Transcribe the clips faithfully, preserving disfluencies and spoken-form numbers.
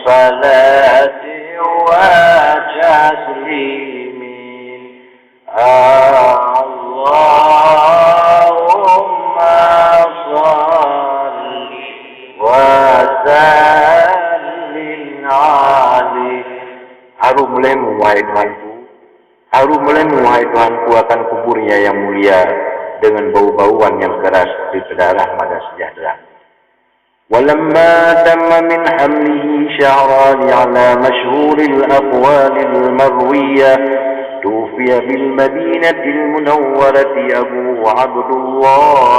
صلاة وتسليم. اللهم صل وسلم عليه. Harum ulemu, wahai Tuhanku. Harum ulemu, wahai Tuhanku, akan kuburnya yang mulia dengan bau-bauan yang keras daripada rahmat dan sejahtera. ولما تم من حمله شهران على مشهور الأقوال المروية، توفي بالمدينة المنورة أبوه عبد الله،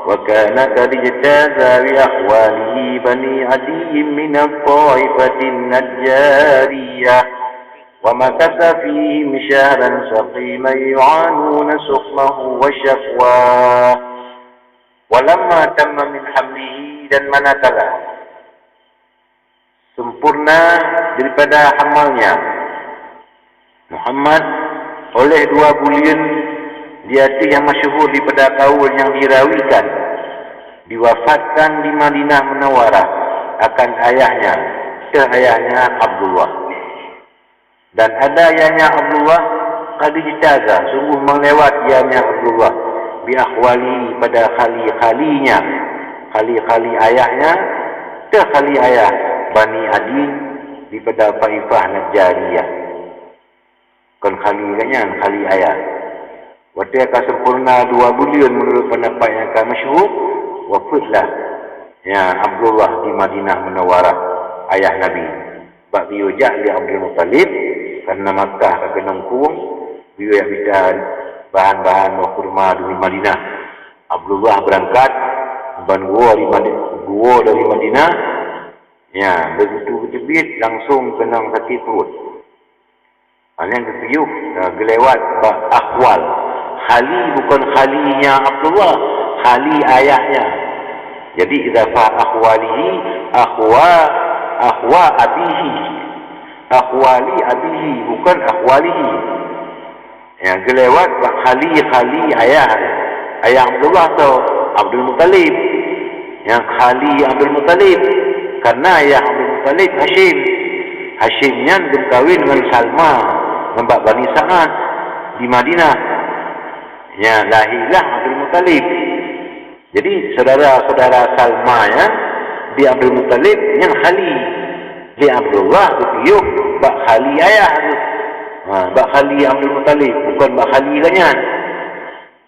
وكان قد اجتاز بأخواله بني عدي من الطائفة النجارية، ومكث فيهم شهرا سقيما يعانون سقمه وشكواه. Walamma tamma min hamlihi, dan manakala sempurna daripada hamalnya Muhammad oleh dua buleuen di ateueh nyang masyhur daripada kaul nyang dirawikan, diwafatkan di Madinah Munawwarah akan ayahnya, teuh ayahnya Abdullah. Dan ada ayahnya Abdullah, qad ijtaza, sungguh meulewat ayahnya Abdullah, bi akhwalihi, pada khali-khalinya, khali-khali ayahnya, teuh khali ayah, Bani Adin, daripada Taifah Najjariyah. Kon khali gobnyan, khali ayah. Watée ka sempurna dua buleuen meunurot peundapat nyang ka masyhur, wafeuet lah, ya, Abdullah di Madinah Munawwarah, ayah Nabi. Bak geuyue jak lé Abdul Muthalib, kareuna Makkah ka keunong krueng, geuyue jak mita bahan-bahan buah kurma di Madinah. Abdullah beurangkat ban geuwoe di Madi-, geuwoe dari Madinah, ya, begitu geuteubiet langsong keunong sakét pruet. Ha, nyan geupiôh, ha, geulewat bak akhwal. Khali bukon khalinya Abdullah, khali ayahnya. Jadi, idafah akhwalihi, akhwa, akhwa abihi. Akhwali abihi, bukon akhwalihi. Ya, geulewat bak khali-khali ayah. Ayah Abdullah tu Abdul Muthalib. Nyang khali Abdul Muthalib, kareuna ayah Abdul Muthalib Hasyim. Hasyim nyan geumeukawen ngon Salma, ngon bak Bani Sa'ad di Madinah. Nya lahé lah Abdul Muthalib. Jadi, syedara-syedara Salma nyan di Abdul Muthalib nyan khali. Di Abdullah geupiôh bak khali ayah tu. Ha, bak khali Abdul Muthalib, bukon bak khali gobnyan.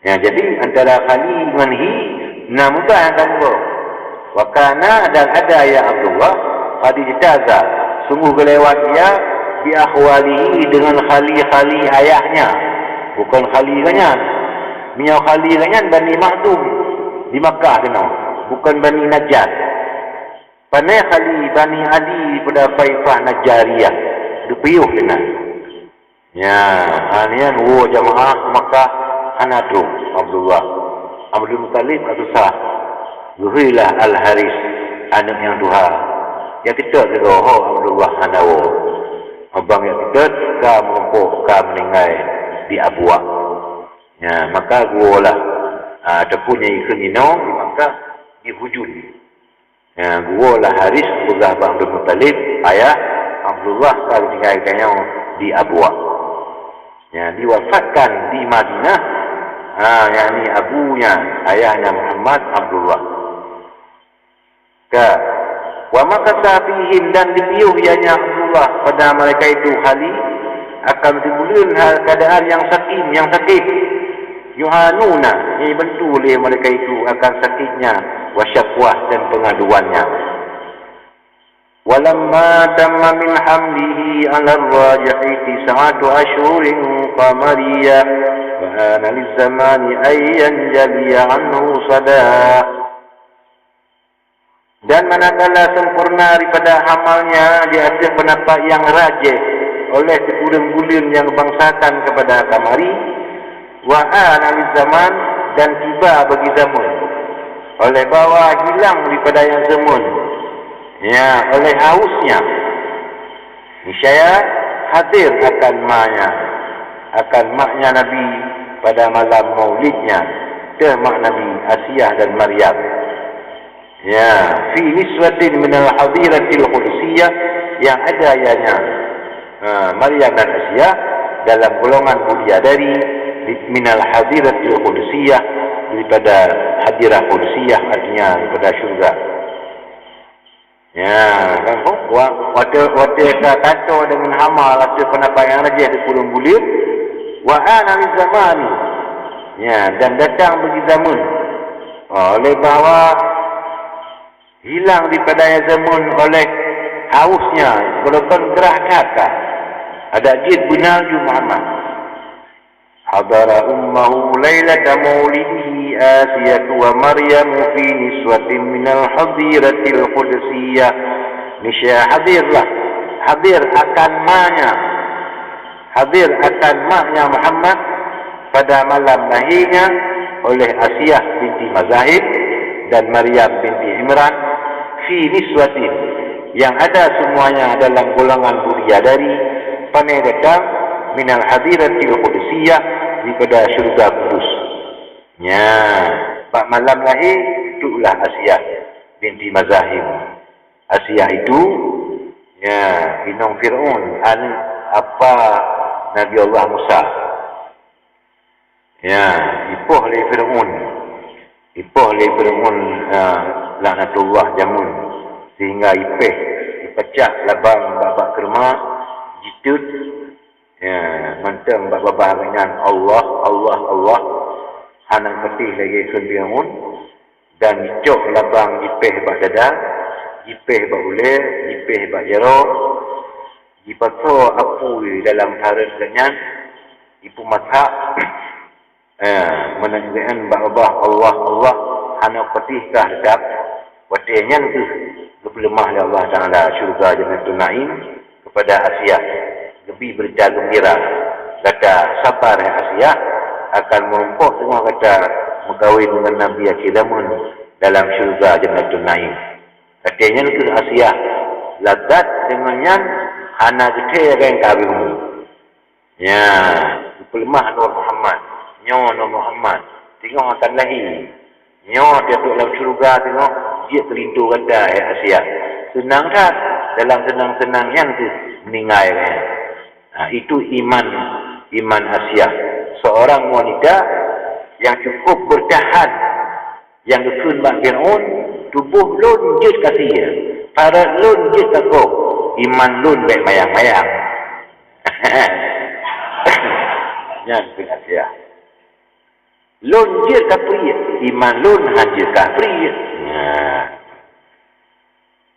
Ya, jadi antara khali ngon hi na mubah nyang ka lheueh. Wa kana, dan ada ya Abdullah, qad ijtaza, sungguh geulewat ia, bi akhwalihi, dengan khali-khali ayahnya, bukon khali gobnyan. Meunyoe khali gobnyan Bani Makhzum di Makkah keunoe, bukon Bani Najjar. Pane khali Bani Adi pada Taifah Najjariyah, geupiôh keunan. Ya, nyan woe jamaah Makkah hana trok Abdullah. Abdul Muthalib ka susah. Geuhôi lah Al-Harith, aneuk nyang tuha. Ya, keutôt keudroe ho Abdullah hana woe. Abang ya keutôt ka meurumpok, ka meuninggai di Abuak. Ya, maka geuwoe lah, ah, ataupun nyang ikheun inoe di Makkah, di Hujun. Ya, geuwoe lah Harith geupeugah bak Abdul Muthalib, ayah Abdullah ka geutinggai geutanyoe di Abuak. Ya, diwafatkan di Madinah, ha, yakni abunya, ayahnya Muhammad, Abdullah. Ka. Wa makatha fihim, dan geupiôh ianya Abdullah pada mereka itu khali akan sibuleuen hal keadaan nyang sakin, nyang sakét. Yu'anuna, nyang jibantu lé mereka itu akan sakitnya, wa syakwah, dan pengaduannya. Walamma tamma min hamlihi 'ala rajihi tis'atu asyhurin qamariyah, wa ana lizzamani an yanjaliya anhu sadah. Dan manakala sempurna daripada hamalnya di ateueh peundapat nyang rajih oleh sikureueng buleuen nyang bangsakan kepada kamari, wa ana lizaman, dan tiba bagi zaman, oleh bahwa hilang daripada nyang zaman, ya, oleh hausnya. Niscaya hadir akan manya, akan maknya Nabi pada malam maulidnya, teuh mak Nabi Asiah dan Maryam. Ya, fi niswatin minal hadiratil qudsiyah, Yang ada ianya, ha, Maryam dan Asiah dalam golongan mulia dari, di, minal hadiratil qudsiyah, daripada hadirah qudsiyah, artinya daripada syurga. Ya, kan? Wa-, watèe, watèe ka tanto deungon hama ateueh peundapat nyang rajih di kureueng buleuen, wa ana li zamani. Ya, dan datang bagi zaman. Oh, oleh bahwa hilang daripada zaman oleh hausnya, walaupun gerah that ka. Adak jeuet beuna laju Muhammad. Hadara ummahu lailata maulidihi Asiyatu wa Maryamu fi niswatin minal hadiratil qudsiyah. Niscaya hadirlah, hadir akan manya, hadir akan maknya Muhammad pada malam lahirnya oleh Asiah binti Mazahim dan Maryam binti Imran fi niswatin, yang ada semuanya dalam golongan mulia dari, pane datang, minal hadiratil qudsiyah, daripada syurga kudus. Nya, bak malam lahir, itulah Asiah binti Mazahim. Asiah itu, ya, inong Fir'aun, aneuk apa Nabi Allah Musa. Ya, ipoh lé Fir'aun. Ipoh lé Fir'aun, ya, laknatullah jameun, sehingga ipéh, ipacah labang bak-bak keureumak, jiteuet, ya, mantong bak babah gobnyan, Allah, Allah, Allah. Hana patéh lagèe kheun Fir'aun. Dan jicok labang jipéh bak dada, jipéh bak ulèe, jipéh bak jaroe, jipasoe apui dalam pareuet gobnyan, jipeumasak, eh, meunan geuh bak babah, Allah, Allah, hana patéh kah leudap. Watèe nyan kheueh geupeuleumah lé Allah Taala syeuruga Jannatun Naim kepada Asiah, geubri beurita geumbira, gata sabar, hai Asiah, akan meurumpok teungoh gata meukawen deungon Nabi akhé zaman dalam syeuruga Jannatun Naim. Watèe nyan kheueh Asiah lagat deungon nyan, hana geuthèe rèng ka habéh umu. Nya, geupeuleumah Nur Muhammad. Nyoe Nur Muhammad, teungoh akan lahé. Nyoe teuduek lam syeuruga teungoh jeuet keu linto gata, hai Asiah. Seunang that, dalam seunang-seunang nyan kheueh meuninggai nyan. Ha, itu iman, iman Asiah. Seorang wanita yang cukup bertahan, nyang geukheun bak Fir'aun, "Tuboh lôn jeuet ka sie, parot lôn jeuet ka gob, iman lôn bèk mayang-mayang." Nyan kheun Asiah. "Lôn jeuet ka priet, iman lôn han jeuet ka priet." Nah.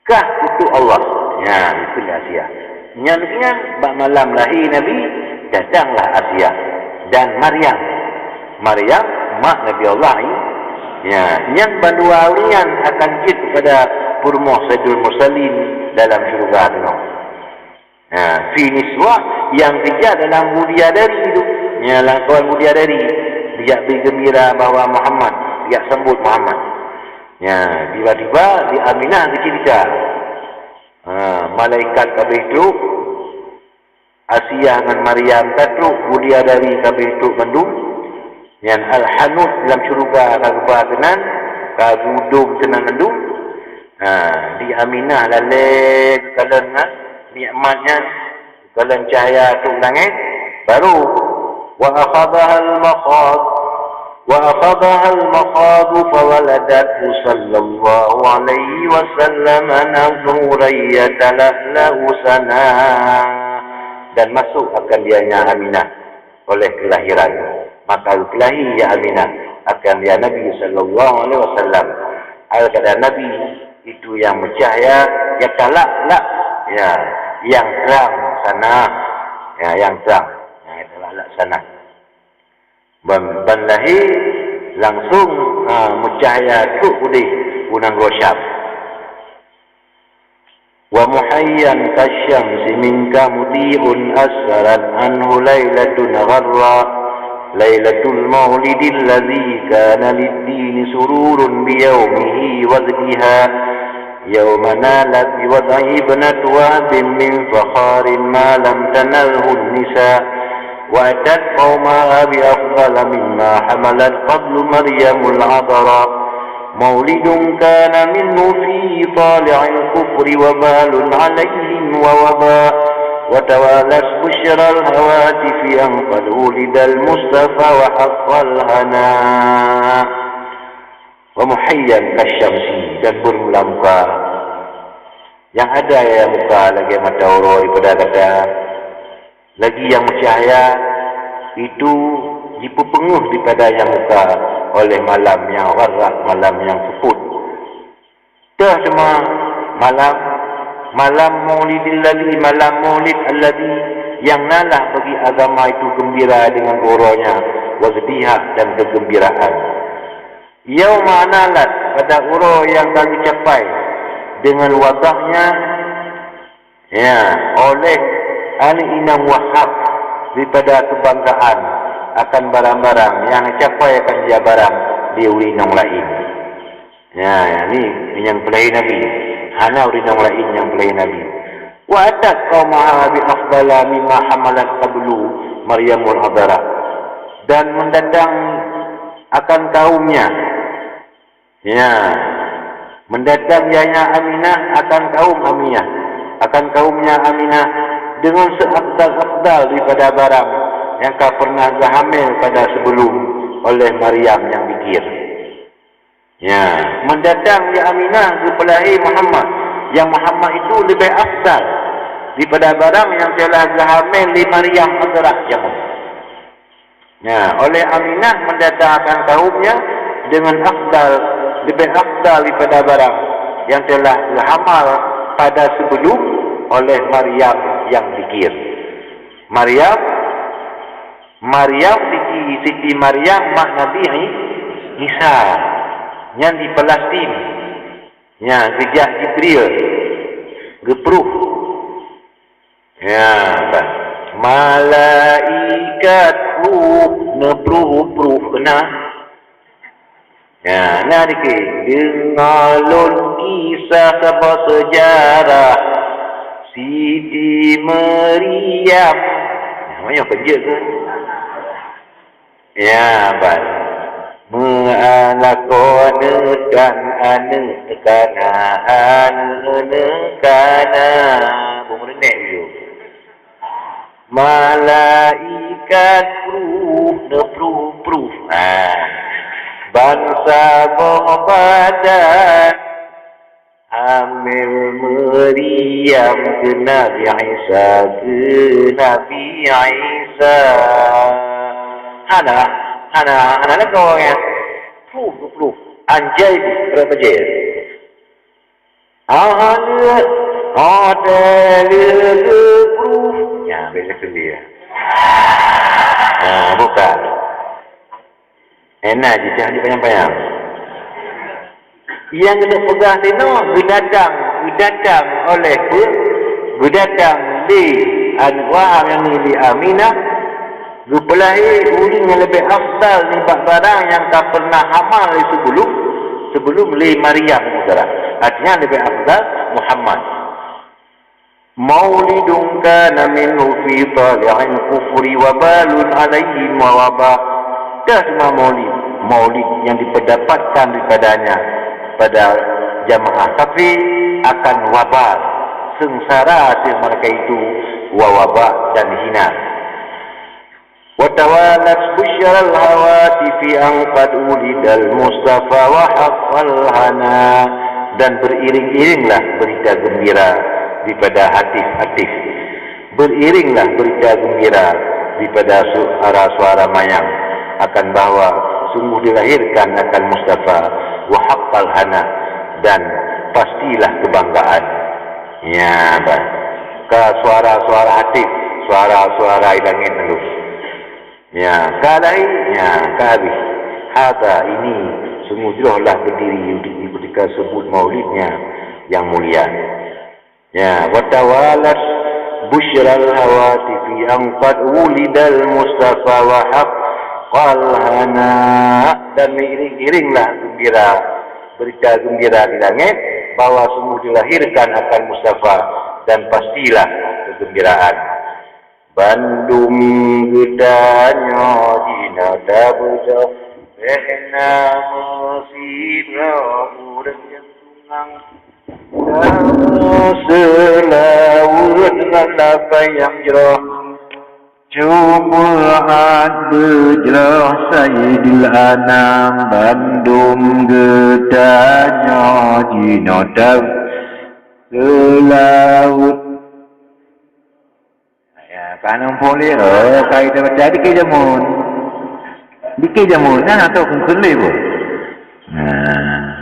"Kah Putroe Allah." Nyan kheun Asiah. Nyan, nyan bak malam lahé Nabi, datanglah Asiah dan Maryam. Maryam, mak Nabi Allah Isa. Ya, nyan bandua ureueng nyan akan jeuet kepada peurumoh Saidul Mursalin dalam syeuruga teungoh. Ha, fi niswah, nyang keujak dalam mulia dari tu. Nya lam kawan mulia dari. Dijak bri geumbira bahwa Muhammad, dijak sambot Muhammad. Nya, tiba-tiba di Aminah geucalitra. Ha, malaikat ka habéh trok, Asiah ngon Maryam ka trok, mulia dari ka habéh trok mandum. Nyan Al-Hanut lam syeuruga ka geuba keunan, ka geudong keunan mandum. Ha, di Aminah lalée geukalon ngon nikmat nyan, geukalon cahya trok langét, baru, "Wa akhadhahal makhad, wa akhadhahal makhad fa waladathu sallallahu alaihi wasallam nuran yatala'la'u sana." Dan masuk akan dianya Aminah oleh kelahiran. Maka geupeukahi ya Aminah akan ya Nabi sallallahu alaihi wasallam. Al kata Nabi itu yang bercahaya, yang talak lak, ya, yang terang sana, ya, yang terang, ya, yang talak lak sana. Ban, ban lahé langsung, ha, meucahya trok udeh u nanggroe Syam. Wa muhayyan kasyamsi minka mudhi'un asfarat anhu lailatun gharra, lailatul maulidil ladzi kana lid-dini sururun biyaumihi wa zdiha, yauma nalat biwad'i ibnat Wahbin min fakharin ma lam tanalhu nisa. Wa atat qaumaha bi afdala mimma hamalat qablu Maryamul adhra. Maulidun kana minhu fi tali'il kufri wa balun alaihi ووباء وتوالت بشرى الهواتف أن قد ولد المصطفى وحق الهنا ومحيا كالشمس dan bermula muka. Nyang ada nyang muka lagèe mata uroe pada gata, lagi nyang meucahya, itu jipeupeungeuh daripada nyang muka oleh malam nyang gharraq, malam nyang seupôt. Teuh teuma malam, malam Maulidil Ladzi, malam Maulid Alladzi, nyang nalah bagi agama itu geumbira deungon uroe nyan, wazdiha dan keugeumbiraan. Yauma nalat, pada uroe nyang ka geucapai deungon wabah nyan, ya, oleh aneuk inong Wahab daripada keubanggaan akan barang-barang nyang neucapai akan jih barang di ureueng inong laén. Ya, ya, ni nyang peulahé Nabi. Hana ureueng inong laén nyang peulahé Nabi. Wa atat qaumaha bi afdala mimma hamalat qablu Maryamul Azhara. Dan mendatang akan kaumnya. Ya. Mendatang yahnya Aminah akan kaum Aminah, akan kaumnya Aminah dengan seafdal-afdal daripada barang yang ka pernah geuhamil pada sebelum oleh Maryam yang bikir. Ya, mendatang ya Aminah geupeulahé Muhammad, yang Muhammad itu lebih afdal daripada barang yang telah geuhamil lé Maryam Azhara jameun. Ya, oleh Aminah mendatang akan kaumnya dengan afdal, lebih afdal daripada barang yang telah geuhamal pada sebelum oleh Maryam yang bikir. Maryam, Maryam Siti, Siti Maryam mak Nabi I-, Isa, nyan di Palestin. Nya geujak Jibril geupruh. Ya, bah. Malaikat pruh, neupruh-pruh keunan. Ya, na dikit. Deungoe lôn kisah saboh seujarah Siti Maryam. Ya, manyang peujeuet ke? Ya, ban. Meuanak aneuk dan aneuk kana, aneuk kana. Beumeureunek biyeu. Malaikat pruh, neupruh-pruh. Ha. Bansa boh badan. Hamil Maryam keu Nabi Isa, keu Nabi Isa. Hana, hana, hana lagoe nyan. Pruh, pruh. Anjai pih, rot bajèe. Ah, hana. Hotel pruh. Nyan, biasa tu dia. Ha, bukan. Enak jih, jangan dipanyang-panyang. Nyang keuneuk peugah sinoe, geudatang, geudatang oleh peue? Geudatang lé aneuk Wahab nyang lé Aminah, geupeulahé ureueng nyang leubeh afdal nibak barang nyang ka pernah hama lé sebelum, sebelum lé Maryam Azhara. Artinya leubeh afdal Muhammad. Maulidun kana minhu fi tali'il kufri wabalun alaihim wa waba. Dah cuma maulid, maulid yang diperdapatkan daripadanya pada jamaah kafir akan wabal, sengsara atas mereka itu, wa waba, dan hina. Wa tawalat busyral hawatifi an qad wulidal Mustafa wa haqqal hana. Dan beriring-iringlah berita gembira daripada hatif-hatif. Beriringlah berita gembira daripada suara-suara mayang akan bahwa sungguh dilahirkan akan Mustafa, wa haqqal hana, dan pastilah kebanggaan. Ya, bah. Ka suara-suara hatif, suara-suara di langit lalu. Ya, ka lahé, ya, ka habéh. Hadza, ini sungguh jroh lah berdiri untuk ketika sebut maulidnya yang mulia. Ya, wa tawalat busyral hawatifi an qad wulidal Mustafa wa haqqal hana. Dan mengiring-iringlah gembira, berita gembira di langit bahwa sungguh dilahirkan akan Mustafa dan pastilah kegembiraan. Bandum geutanyoe jina tabeudôh, bék na meusidroe ureueng nyang tungang. Seulaweuet ngon lafai nyang jroh, syufaat beujroh Saidil Anam, bandum geutanyoe jinoe tab seulaweuet. Ya, ka na muphom lé, oh, ka ita baca dikeue jameun. Dikeue jameun, nah, atau kheun-kheun lé pun. Nah.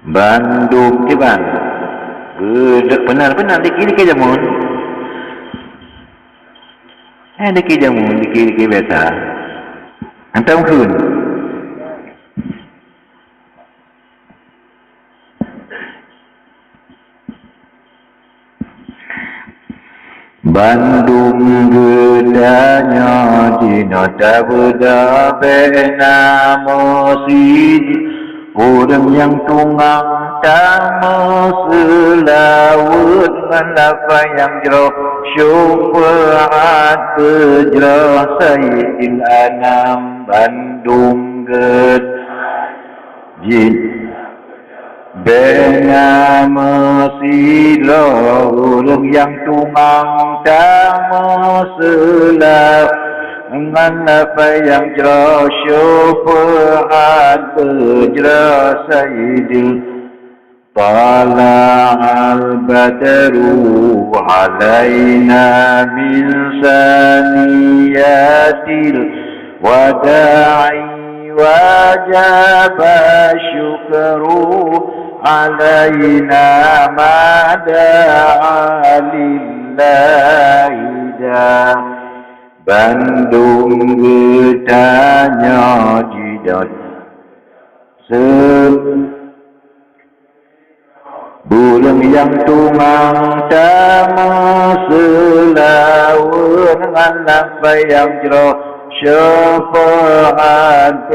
Bandum kiban. Geudeuk beuna-beuna dikeue, dikeue jameun. Eh, dikeue jameun, dikeue, dikeue biasa. Atau kheun. Bandum geutanyoe jinoe tabeuda bèk na meusidroe ureueng nyang tungang tameuseulaweuet ngon lafai nyang jroh, syufaat beujroh Saidil Anam, bandum geutanyoe jin. Bèk na meusidroe ureueng nyang tungang tameuseulaweuet ngon lafai nyang jroh, syufaat beujroh Saidil. Tala'al badru alaina min saniyatil wada'i wajaba syukru alaina ma da'a lillahi da. Bandum geutanyoe jidong se- Ureueng nyang tungang tameuseulaweuet ngon lafai nyang jroh, syufaat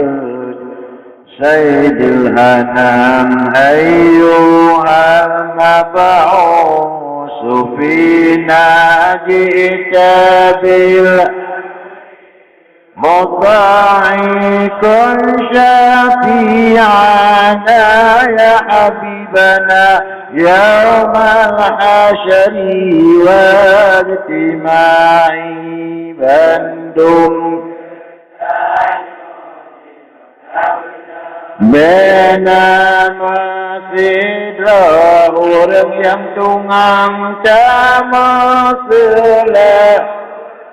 Saidil Anam, ayyuhal mab'usu fina ji'ta bil Mutaikan syafi'ana ya habibana yaumal hasyri wal ijtima'i bandum. Bèk na meusidroe ureueng nyang tungang tameuseulaweuet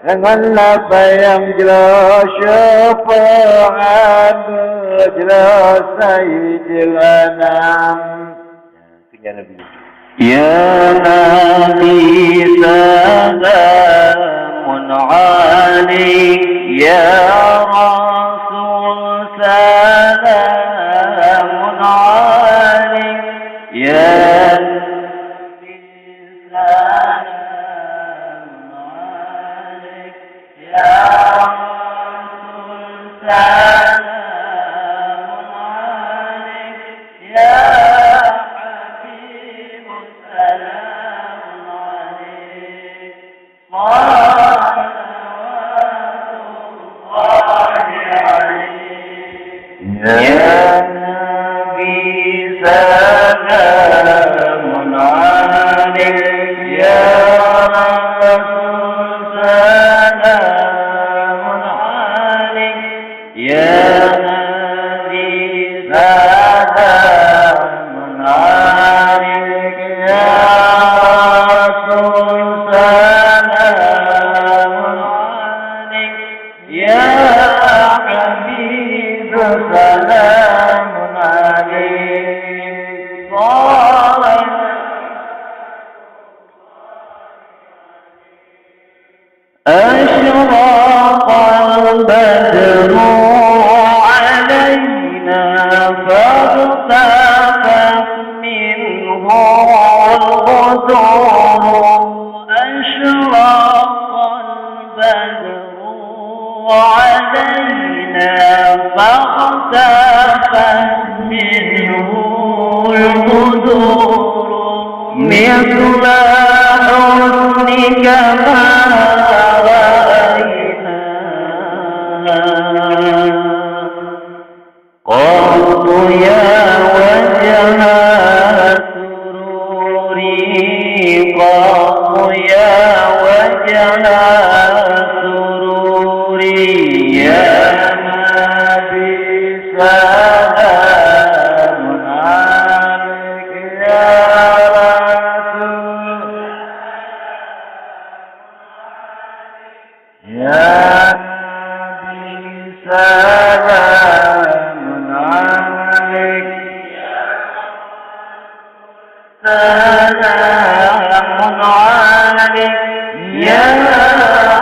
ngon lafai nyang jroh, syufaat beujroh Saidil Anam. Ya Nabi salamun alaik, ya Rasul salamun alaik, ya Nabi salamun alaik, ya Rasul salamun alaik, ya Habib salamun alaik. Ya Nabi salamun alaik, ya Rasul salamun alaik. Ya Nabi salamun alaik, ya Rasul salamun alaik, ya Habib salamun alaik. Salawat. أشرق البدر علينا فاختفت منه البدور. أشرق البدر علينا فاختفت منه البدور. مثل حسنك ما رأينا قط قم يا وجه سروري، قم يا وجه سروري، يا نبي سلام عليك يا رسول. يا نبي سلام عليك، سلام عليك، يا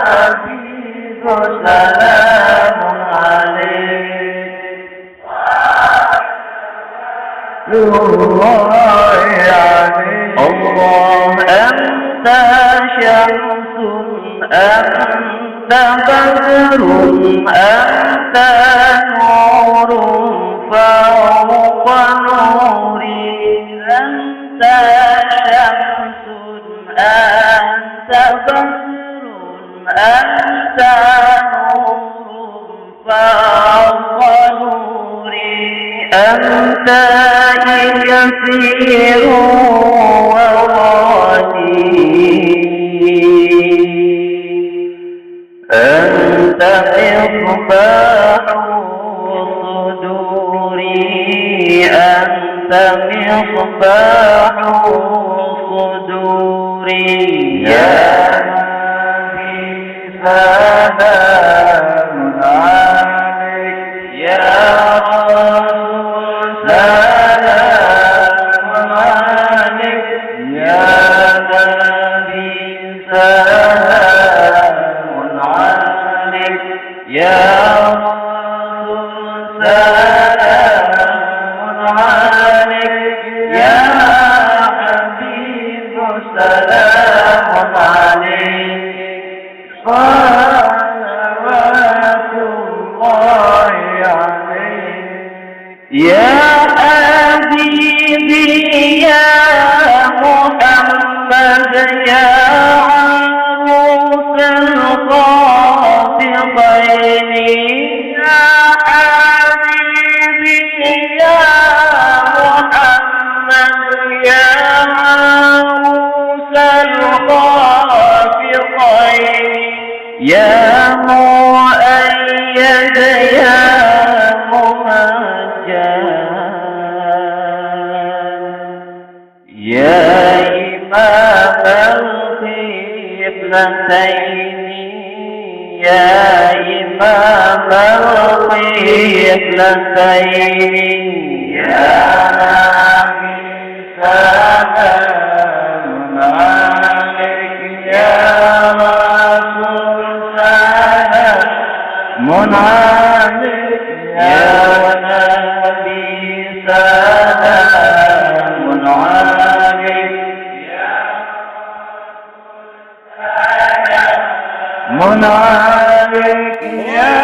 حبيب سلام عليك. الله عليك. الله، أنت شمس، أنت بدر، أنت نور فوق نوري. أنت شمس، أنت بدر، أنت نور فوق نوري، أنت إكسير وغالي، أنت مصباح صدوري، أنت مصباح صدوري، يا نبي سلام عليك، يا رسول سلام عليك، يا نبي سلام عليك، يا رسول سلام عليك، يا حبيب سلام عليك. صلوات الله عليك. يا حبيبي يا محمد يا عروس الخافقين. يا حبيبي يا محمد يا عروس الخافقين، يا مؤيد يا ممجد، يا إمام القبلتين، يا إمام القبلتين، يا نبي سلام عليك، يا رسول سلام عليك، يا نبي سلام عليك، سلام عليك يا